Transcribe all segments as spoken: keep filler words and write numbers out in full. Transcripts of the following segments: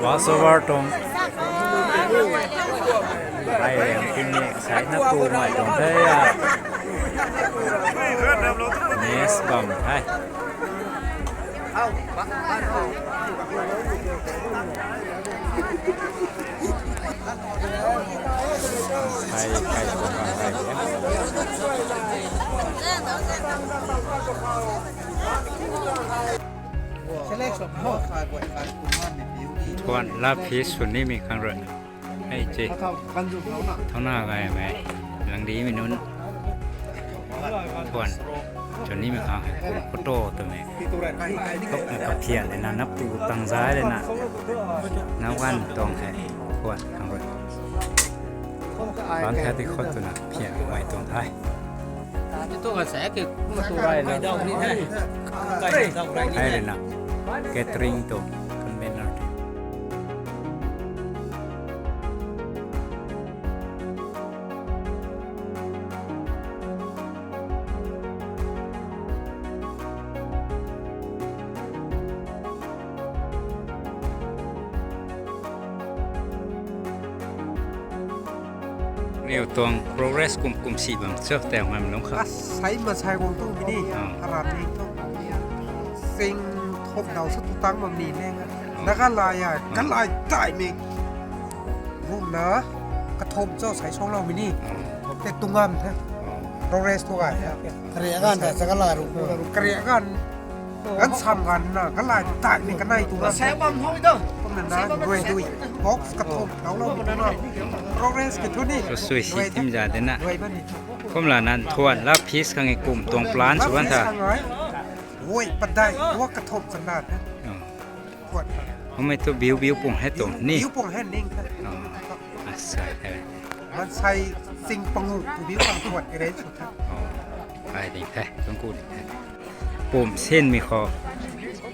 Passover tuang. Ai, ang tingni sai na tu mai tuang the ya. Next bam hai. Hai, hai, hai, hai. Thuan la phis sw nimei khang rui. Hei che. Thau na gaymei. Lang di mi nunc. Thuan. Chwn nimei khang. Photo twmei. Kap na kaphian le na nap tu tang zai le na. Na wan tuang hei. Thuan khang rui. Bang kha ti khot tu na phian mai tuang thai. Hai le na, catering tu convener. Niw tuang progress kum kum si bam cho tei ngai lung kha. Asai masai guang tu bini. Ah. Aram ni tu. Sing thop dau sa tu tang bam ni ne. Ah. Na kalai ya, ah, kalai tai mi. Rum na kathop cho sai song lau bini. Ah. Te tu ngam the. Ah. Progress tu gai. Kare gan ta sa kalai ru. Kare gan. Kan sam gan na, kan lai tai ni kan nai tu na. Sai bam hoi do. Kum na na, rui dui. Box ka thum, dau lo tu na. Progress ki thu ni. Ka sui si tim za de na. Rui ba ni. Kum la nan thuan la phis khang i kum tuang plan sw ban tha. Woi, padai, wak ka thum kan na. Oh. Thuan. Hum e tu biu biu pung he tu ni. Biu pung he ning. Oh. Asai the. Mansei sing pangu tu biu pung thuan i re sw tha. Oh. Ai ding the, tuang ku ding the. Pum sinmei khou,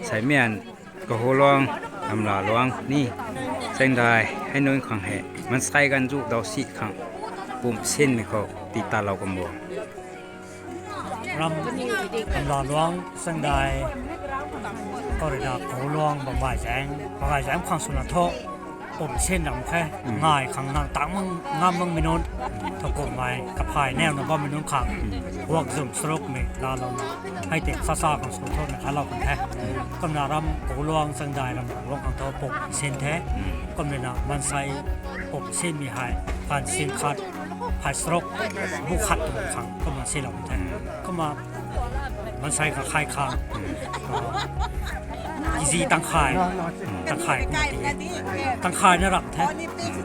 Saimian, Kahuluang, Namlaluang ni, Chaengdai, hei nunc khang hei, mansei ganv zu dau si khang, pum sinmei khou, ti ta lou kan bo. Ram, Namlaluang, Chaengdai, khou rui na Kahuluang, Bamgaizaeng, Bamgaizaeng khang swna thu, pum sin ram khe, mm, ngai khang nang tang mang, ngam mang mei nunc, mm, thu kummei, kaphay neu na bam mei nunc khang, mm, huak zum saruk mei, la lou na, mm, hei tei sa sa khang sw thu na kha lou kan the. Mm. Kumna ram Kahuluang Chaengdai ram Kahuluang khang thu pum sin the. Mm. Kumna na mansei pum sinmei hei, phan sin khat, phay saruk, bu khat tu khang, kumna sin lou kan the. Mm. Kumna mansei kakhai khang, mm, ah, kg tangkhai, mm, tangkhai kumna ti. Tangkhai na ram the.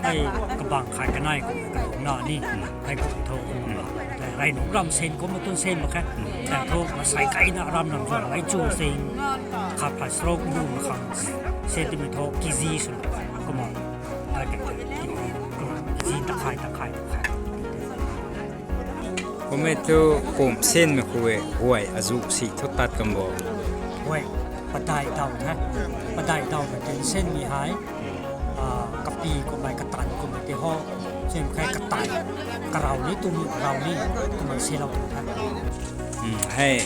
Hei kabang khai kanei kum, na ni. Mm. Hei kum thu, mm, hei nung ram sen kum, matun sen mak khe. Mm. Tei thu, mansei kai na ram nam zuan, hei chu sen, khat phay saruk bu na khang, sen ti mi thu, kg sw, kumna. Hei kei, kg tangkhai, tangkhai, tangkhai. Kum e thu pum sinmei khou e, huay azu si thu tat kan bo. Huay, padai dau the. Padai dau na tin sinmei hei. Ah, kapi kummei, katan kummei ti ho. Sim khe katai. Karau ni, tum rau ni, tumei si lou tu the. Hmm, hei,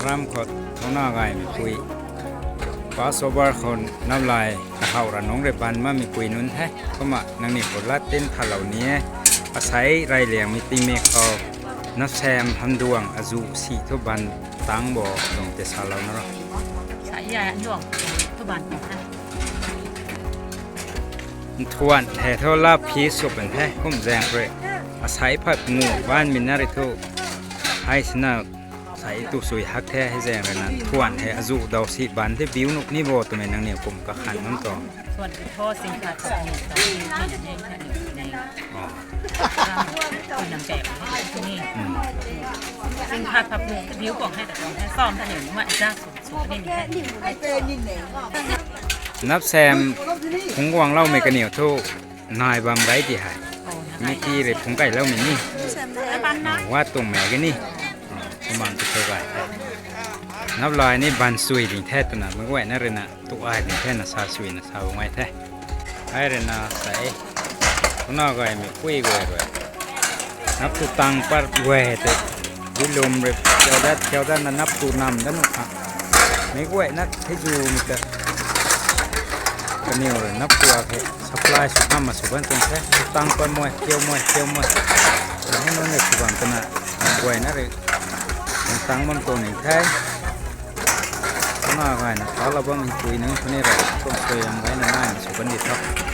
ram khou thau na gaymei pui. Passover khou nap lai, kahau ra nung rui ban mamei pui nunc the. Kumna nangniw khou lat tin tha lou ni e. Asei rai liangmei tingmik khou, nasem handuang azu si thu ban tang bo, lung te sa lou na ro. Sa ya handuang thu ban tang the. Nthuan he thu la phi sw kan the, kum zaeng rui. Asei phat ngu ban min na rui thu. Hei sina sai tu sui hak the, hei zaeng rui na nthuan he azu dau si ban the biu nuh ni bo twmei nangniw kum kakhan ngam to. Thuan ki tho sing khat pha phu, tho sing khat pha phu, ne, ne, ne. Oh. Ram, ram pek, ni. Hmm. Sing khat pha phu, biu kong hai ta kong hai, som ta ni, ma, ja, su, su, ni, ni, hai. Nap sem, phung guang lou mei kaniw thu, nai bam gai di hai. Oh, nai. Mi ti rui phung kai lou mei ni. Sem nai. Wat tuang mei ge ni. Kumang tu thou gay. Nap lai ni ban sui ding the twna, mei guay na rui na, tu ai ding the na sa sui na sa bam ngai the. Ai rui na sa e. Kuna gay mei pui guay rui. Nap tu tang par guay te. Bilum rui, kiau dat, kiau dat na nap tu nam dat nu kha. Mei guay na thei zu ni ta. Kaniw rui nap kuak hei supply sw kham ma sw ban tuang the. Tang pat mei, kiu mei, kiu mei. Hei nunc ni sw bam twna guayna rui tang bam tuang ni the. Kana gayna thalou bam pui nunc khou ni rui kum suaihiam gayna naina sw kan di tho.